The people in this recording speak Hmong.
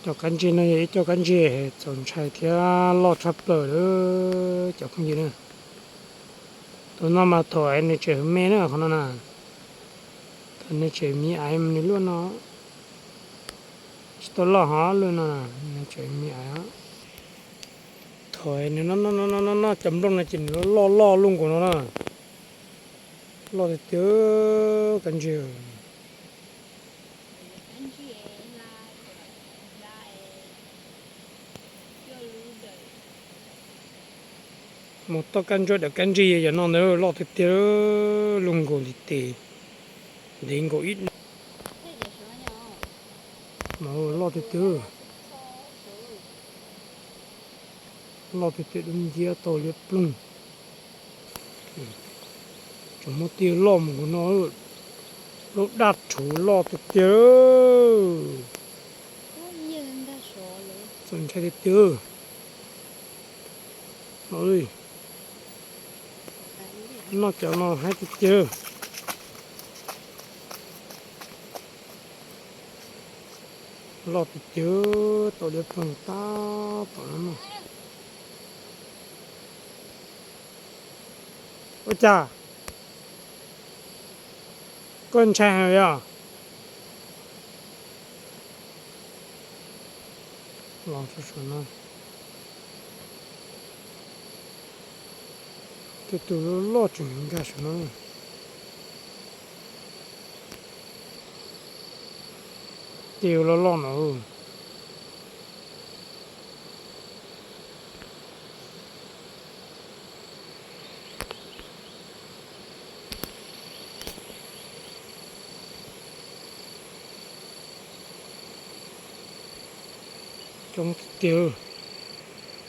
Cov kab ntsej no yog ib co kab ntsej txaus ntshai thiab loj tshaj plaws lawm cov phooj ywg na. Tus no mas thaum nws tseem me na qhov no na. Thaum nws tseem me aiv mas nws luaj no, tsis tau loj hov luaj no, nws tseem me aiv. Thaum nws noj noj noj noj noj cov nplooj no ces nws loj loj luaj nkaus no na. Loj tiag tiag kab ntsej. Mus toj kab ntsuab dawm kab ntsej yog no ntawd loj tiag tiag, luaj nkaus ntiv tes, ntev nkaus ib no. Loj tiag tiag, loj tiag tiag dub nciab tau liab ploog. Tseem muaj tej loj mus nkaus no, lub daj rhuv loj tiag tiag. Txaus ntshai tiag tiag. Noj cov no haib tiag tiag. Loj tiag tiag, tau liab ploog tab tom no. Ua cas koj ntshai heev yog? Los saum no, tej tus loj loj tseem nkag saum no. Tej loj loj no. Coob tiag tiag.